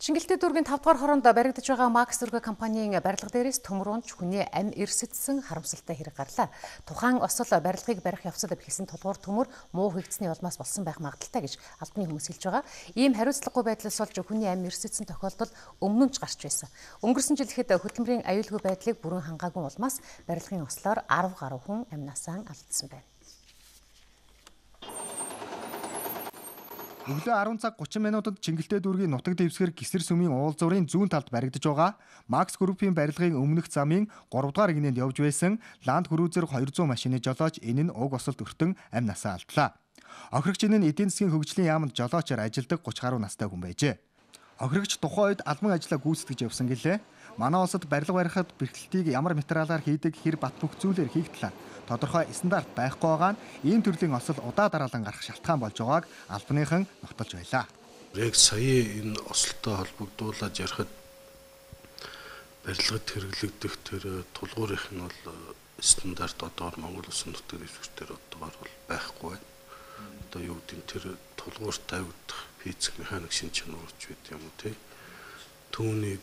Шингэлтэй дүүргийн 5 дугаар хороонд баригдаж байгаа Макс Өргө компанийн барилга дээрээс төмөр унж хүний ам эрсэдсэн харамсалтай хэрэг гарлаа. Тухайн осол барилгыг барих явцад бэхэлсэн тулгуур төмөр муу хийгдсэний улмаас болсон байх магадлалтай гэж албаны хүмүүс хэлж байгаа. Ийм хариуцлагагүй байдлаас болж хүний ам эрсэдсэн тохиолдол өмнө нь ч гарч байсан. Өнгөрсөн жил ихэд хөдөлмөрийн аюулгүй байдлыг бүрэн хангаагүй улмаас барилгын ослоор 10 гаруй хүн амнасаа алдсан байна. Өглөө 10 цаг 30 минутад Чингэлтэй дүүргийн нутаг дэвсгэр Гисэр сүмийн уулзуурын зүүн талд баригдаж байгаа Макс Группийн барилгын өмнөх замын 3 дугаар эгнээнд явж байсан Land Cruiser 200 машины жолооч энэ нь уг осолд өртөн амь насаа алдлаа. Охирогч энэ нь эдийн засгийн хөгжлийн яамд жолоочоор ажилладаг 30 гаруй настай хүн байжээ. Охирогч тухайн үед албан ажлаа гүйцэтгэж явсан гэлээ. Манай улсад барилга барихад бэрхлэлтийг ямар материалаар хийдэг хэр бат бөх зүйлээр хийх талаар тодорхой стандарт байхгүй байгаа нь ийм төрлийн осол удаа дараалан гарах шалтгаан болж байгааг албаныхан нотолж байлаа. Яг сая энэ осолтой холбогдуулаад ярихад барилгад хэрэглэгдэх тэр тулгуурынх нь бол стандарт одоогор Монгол улсын нутаг дэвсгэртээр одоогор бол байхгүй байна. Одоо юу гэдэг нь тэр тулгуур тавигдах физик, механик шин чанарч байт юм уу те. Түүнийг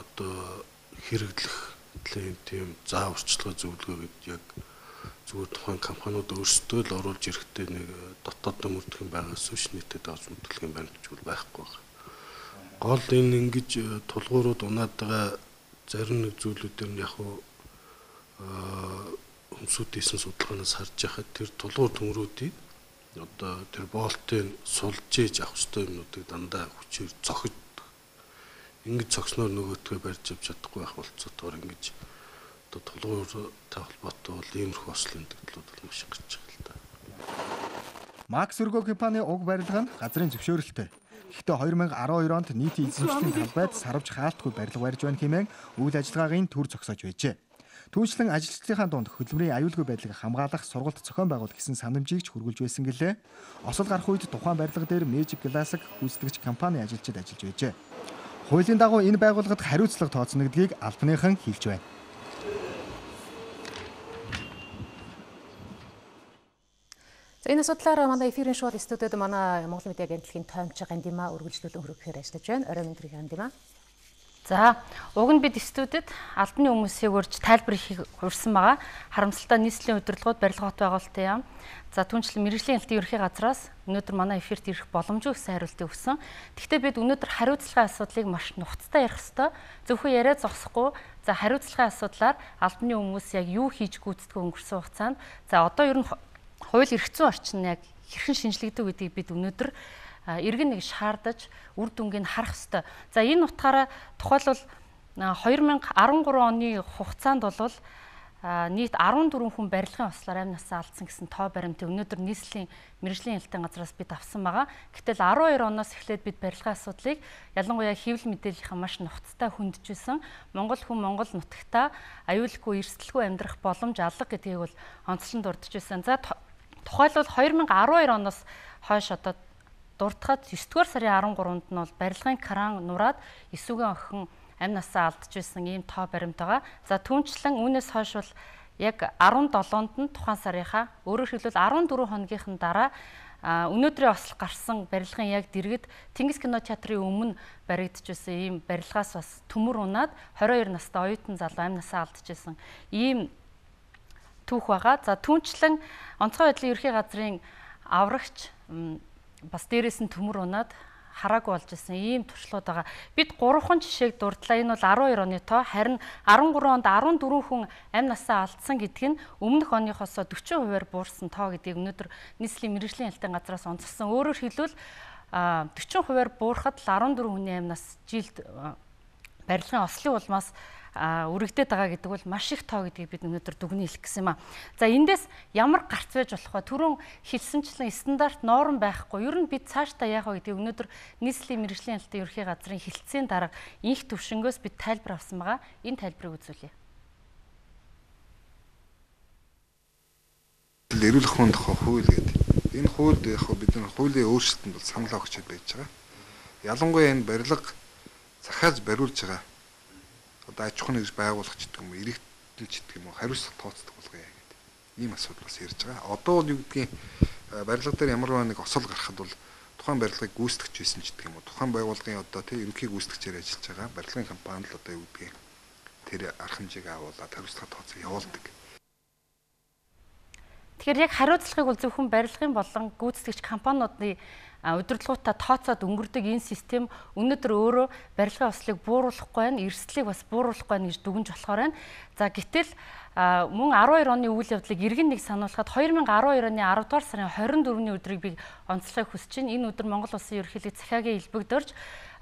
одоо хэрэглэх тийм зааварчилгаа зөвлөгөө гэд яг зүгээр тухайн компаниуд өөрсдөө л оруулж ирэхдээ нэг дотоод мөрдөх юм байгаас биш нийтэд авч мэдлэг юм байна гэж бол байхгүй байна. Гол энэ ингэж тулгуурууд унаад байгаа зарим нэг зүйлүүдээр нь яг хүмүүсүүд хийсэн судалгаанаас харж байхад тэр тулгуур төмрүүдийг одоо тэр болтыг сулж ээж авах ёстой юмнуудыг дандаа хүчээр цохиж ингэж цогсноор нөгөөтгөө барьж авч чадахгүй байх болцоотоор ингэж одоо тулгууртай холбоотой бол иймэрхүү ослын дэгдлүүд бол маш их гарч байгаа л да. Макс Өргөө компани уг барилга нь газрын зөвшөөрөлттэй. Гэхдээ 2012 онд нийтийн эзэмшлийн талбайд сарвж хаалтгүй барилга барьж байна хэмээн үйл ажиллагаагийн төр зогсоож байжээ. Түүнчлэн ажилчдынхаа дунд хөдөлмөрийн аюулгүй байдлыг хамгаалах сургалт зохион байгуул гэсэн санамжийг ч хүргүүлж байсан гэлээ. Осол гарах үед тухайн барилга дээр Magic Glass-г гүйцэтгэгч компани ажилчид ажиллаж байжээ. Хуулийн дагуу энэ байгууллагад хариуцлага тооцно гэдгийг албаныхан хэлж байна. За энэ асуудлаар манай эфирийн шууд студиуд манай Монгол мэдээ агентлагийн тоймч Гандима үргэлжлүүлэн хүргэхээр ажиллаж байна. Орой мэдрэг Гандима. За, уг нь бид студид албаны хүмүүсийг урьж тайлбар хийх урьсан байгаа. Харамсалтай нийслэлийн удирдлагууд барилга хот байгуулалтын яам. За, түүнчлэн мэргэжлийн хяналтын ерөнхий газраас өнөөдөр манай эфирт ирэх боломжгүй гэсэн хариултыг өгсөн. Гэхдээ бид өнөөдөр хариуцлагын асуудлыг маш нухацтай ярих ёстой. Зөвхөн яриа зогсохгүй. За, хариуцлагын асуудлаар албаны хүмүүс яг юу хийж гүйцэтгэх өнгөрсөн хугацаанд за одоо ер нь хууль эрх зүйн орчин яг хэрхэн шинжлэгдэх гэдгийг бид өнөөдөр эргэн нэг шаардаж үр дүнгийг харах ёстой. За энэ утгаараа тухайлбал 2013 оны хугацаанд бол нийт 14 хүн барилгын ослоор амь насаа алдсан гэсэн тоо баримтыг өнөөдөр нийслэлийн мэргэжлийн хяналтын газраас бид авсан байгаа. Гэтэл 12 оноос эхлээд бид барилгын асуудлыг ялангуяа хэвлэл мэдээллийнхаа маш нухацтай хөндөж исэн. Монгол хүн Монгол нутагтаа аюулгүй эрсдэлгүй амьдрах боломж алга гэдгийг бол онцлон дурдж байсан. За тухайлбал 2012 оноос хойш одоо дурдхад 9-р сарын 13-нд нь бол барилгын кран нураад 9-ийн охин амь насаа алдж байсан ийм тоо баримт байгаа. За түүнчлэн үүнээс хойш бол яг 17-нд нь тухайн сарынхаа өөрөөр хэлбэл 14 хоногийнхан дараа өнөөдрийн осол гарсан барилгын яг дэргэд Тэнгис кино театрын өмнө баригдаж байсан ийм барилгаас бас төмөр унаад 22 настай оюутан залуу амь насаа алдж байсан ийм түүх байгаа. За түүнчлэн онцгой байдлын ерөнхий газрын аврагч бас дээрээс нь төмөр унаад хараагүй болж исэн ийм туршлагууд байгаа. Бид 3хан жишээг дурдлаа. Энэ бол 12 оны тоо. Харин 13 онд 14 хүн амь насаа алдсан гэдг нь өмнөх оныхоос 40%-аар буурсан тоо гэдгийг өнөөдөр нийслэлийн мэргэжлийн хяналтын газраас онцлсон. Өөрөөр хэлбэл 40%-аар буурахад л 14 хүний амь нас жилд барилгын ослын улмаас үрэгдээд байгаа гэдэг бол маш их тоо гэдгийг бид өнөөдөр дүгнэн хэлэх гэсэн юм а. За эндээс ямар гарц байж болох вэ? Түрүүн хэлсэнчлэн стандарт норм байхгүй. Ер нь бид цаашдаа яах вэ гэдгийг өнөөдөр нийслэлийн мэргэжлийн хяналтын ерөнхий газрын хэлтсийн дарга инх төвшөнгөөс бид тайлбар авсан байгаа. Энэ тайлбарыг үзүүлье. Эрүүл мэндийн тухай хууль гэдэг. Энэ хуульд яг бид нар хуулийн өөрчлөлтөнд бол санал өгч байж байгаа. Ялангуяа энэ барилга захиалж бариулж байгаа одоо аж ахуйн нэгж байгуулах ч гэдэг юм уу, иргэдэл ч гэдэг юм уу, хариуцлага тооцдог болгоё гэдэг ийм асуудал бас ярьж байгаа. Одоо бол юу гэдгийг барилга дээр ямар нэг осол гарахад бол Тухайн барилгыг гүйцэтгэж байсан ч гэдэг юм уу. Тухайн байгууллагын одоо тий ерөнхий гүйцэтгэгчээр ажиллаж байгаа барилгын компани л одоо юу гэдгийг тэр арга хэмжээг агуулаад хариуцлага тооцоо явуулдаг. Тэгэхээр яг хариуцлагыг бол зөвхөн барилгын болон гүйцэтгэгч компаниудын удирдлагуудаа тооцоод өнгөрдөг энэ систем өнөөдөр өөрөө барилгын ослыг бууруулахгүй байна, эрсдлийг бас бууруулахгүй байна гэж дүгнж болохоор байна. За гэтэл мөн 12 оны үйл явдлыг эргэн нэг сануулхад 2012 оны 10 дугаар сарын 24-ний өдрийг би онцлохыг хүсэж байна. Энэ өдөр Монгол Улсын ерөнхийлөгч Захиагийн элбэг дөрж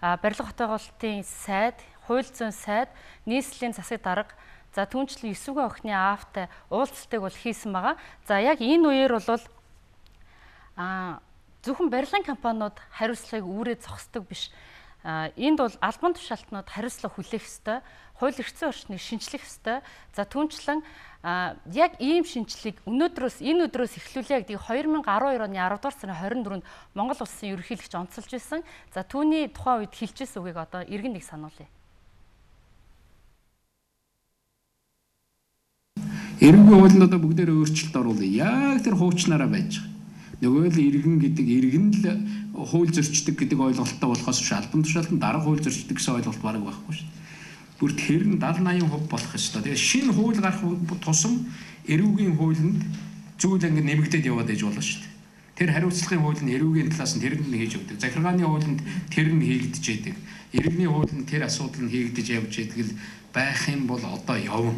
барилга хотоогоолтын сайд, хууль зүйн сайд, нийслэлийн засаг дарга, за түүнчлэн Есүгийн охины аавтай уулзалтыг бол хийсэн байгаа. За яг энэ үеэр бол зөвхөн барилгын компаниуд хариуцлагыг үүрээ зогсдог биш. Энд бол албан тушаалтнууд хариуцлага хүлээх ёстой, хууль эрх зүйн орчныг шинчлэх ёстой. За түүнчлэн яг ийм шинчлэлийг өнөөдрөөс энэ өдрөөс эхлүүлье гэдгийг 2012 оны 10 дугаар сарын 24-нд Монгол Улсын ерөнхийлөгч онцолж байсан. За түүний тухайн үед хэлж байсан үгийг одоо эргэн нэг сануулъя. Эренгүй хуулинд одоо бүгдээрээ өөрчлөлт оруулъя. Яг тэр хуучнараа байж байгаа. Нөгөө л иргэн гэдэг иргэн л хууль зөрчдөг гэдэг ойлголттой болохоос биш албан тушаалтан дарга хууль зөрчдөг гэсэн ойлголт бараг байхгүй шүү дээ. Бүр тэр нь 70 80% болох ёстой. Тэгээ шинэ хууль гарах тусам эрүүгийн хуулинд зүйл ингэ нэмэгдээд яваад иж болно шүү дээ. Тэр хариуцлагын хууль нь эрүүгийн талаас нь тэр нь хийж өгдөг. Захиргааны хуулинд тэр нь хийгдэж яадаг. Иргэний хуулинд тэр асуудал нь хийгдэж явж яадаг л байх юм бол одоо явна.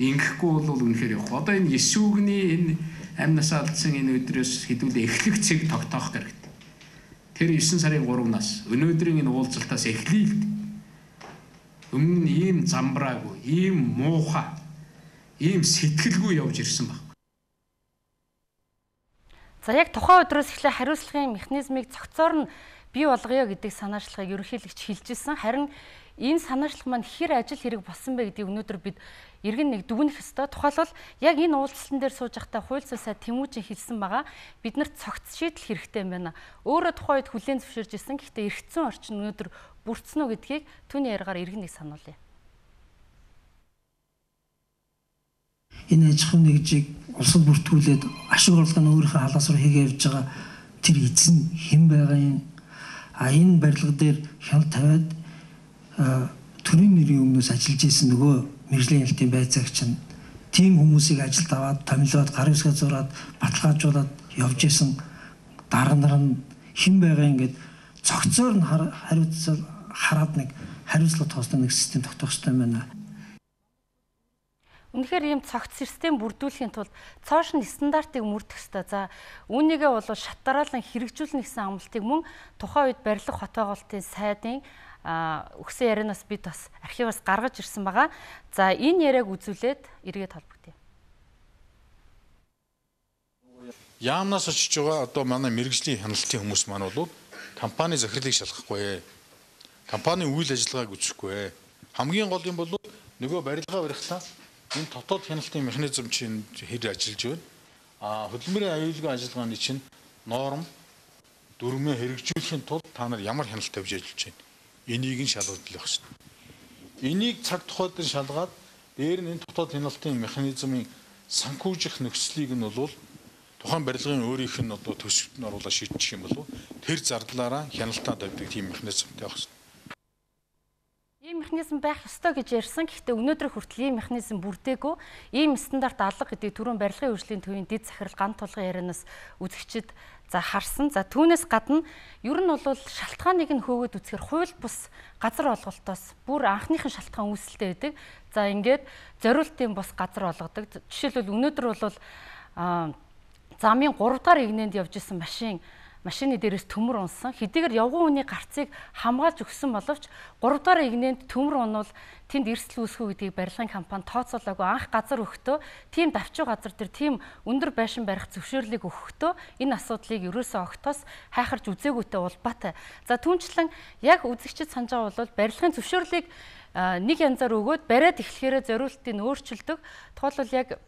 Ингэхгүй бол үнэхээр явах. Одоо энэ Есүгний энэ амь насаа алдсан энэ өдрөөс хэдүүлээ эхлэх цэг тогтоох хэрэгтэй. Тэр 9 сарын 3-наас өнөөдрийн энэ уулзалтаас эхлэе л. Өмнө нь ийм замбраагүй, ийм муухай, ийм сэтгэлгүй явж ирсэн баг. За яг тухайн өдрөөс эхлээ хариуцлагын механизмыг цогцоор нь бий болгоё гэдэг санаачлагыг ерөнхийлөгч хэлж ирсэн. Харин энэ санаачлах маань хэр ажил хэрэг болсон бэ гэдгийг өнөөдөр бид эргэн нэг дүгнэх ёстой. Тухайлбал яг энэ уулзалтан дээр сууж байхдаа хууль зүйн сайд Тэмүүжин хэлсэн байгаа. Бид нарт цогц шийдэл хэрэгтэй юм байна. Өөрөө тухайн үед хүлээн зөвшөөрж ирсэн. Гэхдээ эрх зүйн орчин өнөөдөр бүрдсэн үү гэдгийг түүний яриагаар эргэн нэг сануулъя. Энэ аж ахуйн нэгжийг улсад бүртгүүлээд ашиг орлого нь өөрийнхөө халаас руу хийгээ явж байгаа тэр эзэн хэн байгаа юм? А энэ барилга дээр хяналт тавиад төрийн нэрийн өмнөөс ажиллаж исэн нөгөө мэргэжлийн хяналтын байцаагч нь тийм хүмүүсийг ажилд аваад томилоод гар үсгээ зураад баталгаажуулаад явж исэн дарга нар нь хэн байгаа ингээд цогцоор нь хариуцлага хараад нэг хариуцлага тооцдог нэг систем тогтоох хэрэгтэй байна. Үнэхээр ийм цогц систем бүрдүүлэхийн тулд цоош нь стандартыг мөрдөх ёстой. За үүнийгээ бол шат дараалан хэрэгжүүлнэ гэсэн амлалтыг мөн тухайн үед барилга хотоогоолтын сайдын өгсөн ярианаас бид бас архиваас гаргаж ирсэн байгаа. За энэ яриаг үзүүлээд эргээд холбогдъё. Яамнаас очиж байгаа одоо манай мэргэжлийн хяналтын хүмүүс маань бол компани захирлыг шалгахгүй, компани үйл ажиллагааг үзэхгүй. Хамгийн гол юм бол нөгөө барилгаа барихлаа энэ дотоод хяналтын механизм чинь хэр ажиллаж байна? А хөдөлмөрийн аюулгүй ажиллагааны чинь норм дүрмээ хэрэгжүүлэхийн тулд та нар ямар хяналт тавьж ажиллаж байна? Энийг нь шалгуулах хэрэгтэй. Энийг цаг тухайд нь шалгаад дээр нь энэ дотоод хяналтын механизмын санхүүжих нөхцөлийг нь бол тухайн барилгын өөрийнх нь одоо төсөвт нь оруулаад шийдчих юм бол тэр зардлаараа хяналтаа тавьдаг тийм механизмтай байх хэрэгтэй. Ийм механизм байх ёстой гэж ярьсан. Гэхдээ өнөөдөр хүртэл ийм механизм бүрдээгүй. Ийм стандарт алга гэдэг түрүүн барилгын хөгжлийн төвийн дэд захирал ган тулгын ярианаас үзэгчид за харсан. За түүнээс гадна ер нь бол шалтгааныг нь хөөгөөд үзэхээр хууль бус газар олголтоос бүр анхныхын шалтгаан үүсэлтэй байдаг. За ингээд зориултын бус газар олгодог. Жишээлбэл өнөөдөр бол замын 3 дахь эгнээнд явж исэн машины дээрээс төмөр унсан. Хэдийгээр явган хүний гарцыг хамгаалж өгсөн боловч 3 дахь эгнээнд төмөр унвал тэнд эрсдэл үүсэх үү гэдгийг барилгын компани тооцоолоогүй. Анх газар өгөхдөө тийм давчуу газар дээр тийм өндөр байшин барих зөвшөөрлийг өгөхдөө энэ асуудлыг ерөөсөө огтоос хайхарч үзээгүйтэй улбаатай. За түүнчлэн яг үзэгчид санаж байгаа бол барилгын зөвшөөрлийг нэг янзаар өгөөд бариад эхлэхээрээ зориултыг өөрчилдөг. Тухайлбал яг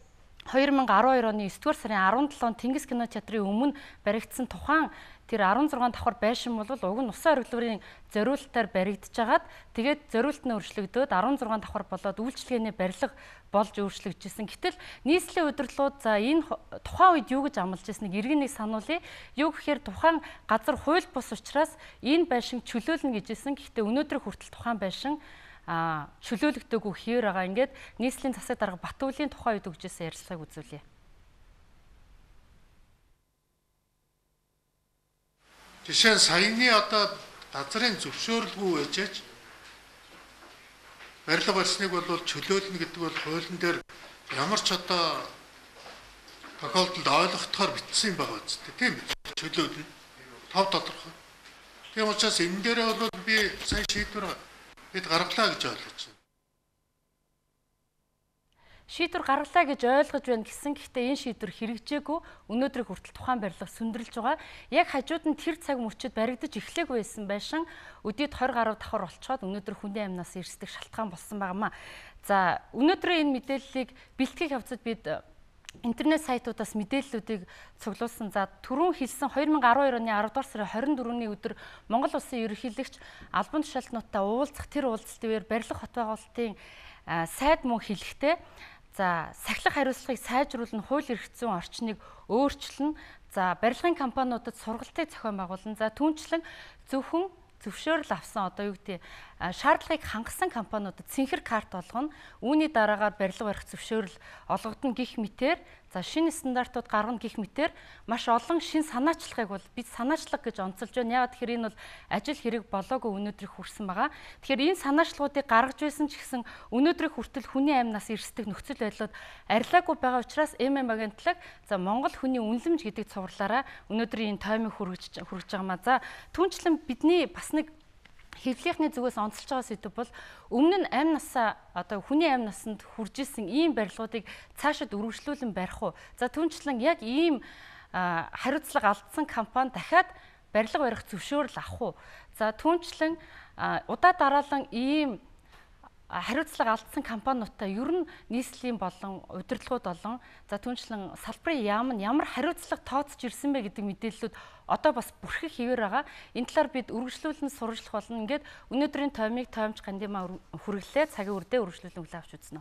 2012 оны 9-р сарын 17-нд Тэнгис кино театрын өмнө баригдсан тухайн тэр 16 давхар байшин бол уг нь усан оргилуурын зориултаар баригдаж хагаад тэгээд зориулт нь өөрчлөгдөөд 16 давхар болоод үйлчилгээний барилга болж өөрчлөгдөжсэн. Гэтэл нийслэлийн удирдлагууд за энэ тухайн үед юу гэж амлаж ирснийг иргэн нэг сануулъя. Юу гэхээр тухайн газар хууль бус учраас энэ байшин чөлөөлнө гэж ирсэн. Гэхдээ өнөөдөр хүртэл тухайн байшин чөлөөлөгдөөгүй хэвээр байгаа. Ингээд нийслэлийн засаг дарга Батүлийн тухайн үед өгчээсэн ярилцлагыг үзүүлье. Жишээ нь саяны одоо газрын зөвшөөрлгүй байжээж барилга барьсныг бол чөлөөлнө гэдэг бол хуулийн дээр ямар ч одоо тохиолдолд ойлгохдохоор бичсэн юм байгаа үстэй, тийм үү? Чөлөөлнө. Тов тодорхой. Тийм учраас энэ дээрээ бол би сая шийдвэр бид гаргалаа гэж ойлгож байна. Шийдвэр гаргалаа гэж ойлгож байна гэсэн. Гэхдээ энэ шийдвэр хэрэгжээгүй. Өнөөдрийг хүртэл тухайн барилга сүндэрлж байгаа. Яг хажууд нь тэр цаг мөчид баригдаж эхлээгүй байсан байшин өдийд 20 гаруй давхар болцоход өнөөдөр хүний амнаас эрсдэх шалтгаан болсон байгаамаа. За өнөөдрийн энэ мэдээллийг бэлтгэх явцад бид интернет сайтуудаас мэдээллүүдийг цуглуулсан. За түрүүн хэлсэн 2012 оны 10 дугаар сарын 24-ний өдөр Монгол улсын ерөнхийлөгч албан тушаалтнуудтай уулзах тэр уулзалтын үеэр барилга хот байгуулалтын сайд мөн хэлэхдээ за сахилах хариуцлагыг сайжруулна, хууль эрх зүйн орчныг өөрчилнө. За барилгын компаниудад сургалтыг зохион байгуулна. За түүнчлэн зөвхөн зөвшөөрөл авсан одоо юу гэдэг шаардлагыг хангасан компаниудад цэнхэр карт олгоно. Үүний дараагаар барилга барих зөвшөөрөл олгогдоно гих мэтээр за шинэ стандартууд гаргана гих мэтээр маш олон шинэ санаачлагыг бол бид санаачлаг гэж онцолж байна. Яагаад тэгэхээр энэ бол ажил хэрэг болоогүй өнөөдрийг хүрсэн байгаа. Тэгэхээр энэ санаачлагуудыг гаргаж байсан ч гэсэн өнөөдрийг хүртэл хүний амнаас эрсдэх нөхцөл байдлууд арилаагүй байгаа учраас ММ агентлаг за Монгол хүний үнэлэмж гэдэг цувралаараа өнөөдрийн энэ тоймыг хүргэж байгаамаа. За түүнчлэн бидний бас нэг хэвлэлийнхний зүгээс онцолж байгаа сэдв бол өмнө нь амь насаа одоо хүний амь насанд хүрж исэн ийм барилгуудыг цаашид үргэлжлүүлэн барих уу? За түүнчлэн яг ийм хариуцлага алдсан компани дахиад барилга барих зөвшөөрөл авах уу? За түүнчлэн удаа дараалан ийм хариуцлага алдсан компаниудтай ер нь нийслэлийн болон удирдлагууд болон за түүнчлэн салбарын яам нь ямар хариуцлага тооцож ирсэн бэ гэдэг мэдээллүүд одоо бас бүрхэх хэвээр байгаа. Энэ талаар бид үргэлжлүүлэн сурвалжлах болно. Ингээд өнөөдрийн тоймыг тоймч Гандимаа хүргэлээ. Цагийн үрдээ үргэлжлүүлэн хүлээн авч үзнэ.